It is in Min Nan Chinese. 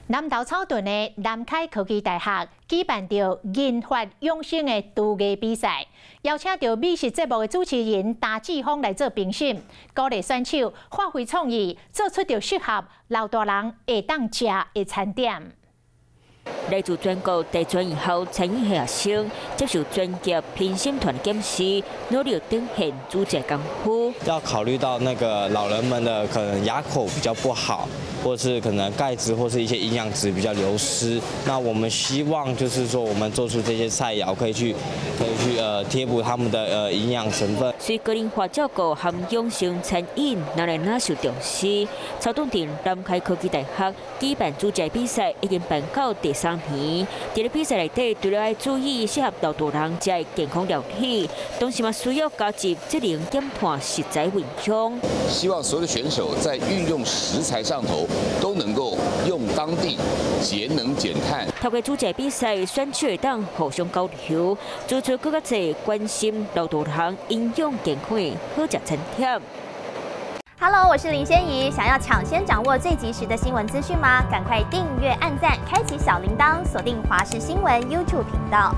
南投草屯的南開科技大學舉辦著銀髮養生的廚藝比賽，邀請著美食節目的主持人陳志峰來做評審，鼓勵選手發揮創意，做出著適合老大人會當食的餐點。來自全國大專院校餐飲系學生接受專業評審團檢視，努力展現煮食功夫。要考慮到那個老人們的可能牙口比較不好，或是可能鈣質或是一些營養值比較流失。那我們希望就是說，我們做出這些菜餚，可以去貼補他們的營養成分。隨高齡化照顧和養生餐飲，哪來哪受重視。草屯鎮南開科技大學舉辦煮食比賽，已經辦到第三年。佇咧比賽內底，除了愛注意適合老大人食的健康料理，同時嘛需要加入節能減碳食材運用。希望所有的選手在運用食材上頭，都能夠用當地節能減碳。透過煮食比賽，選手會當互相交流，做出閣較濟關心老大人營養健康的好食餐點。 Hello，我是林仙怡。想要搶先掌握最及時的新聞資訊嗎？趕快訂閱、按讚、開啟小鈴鐺，鎖定華視新聞 YouTube 頻道。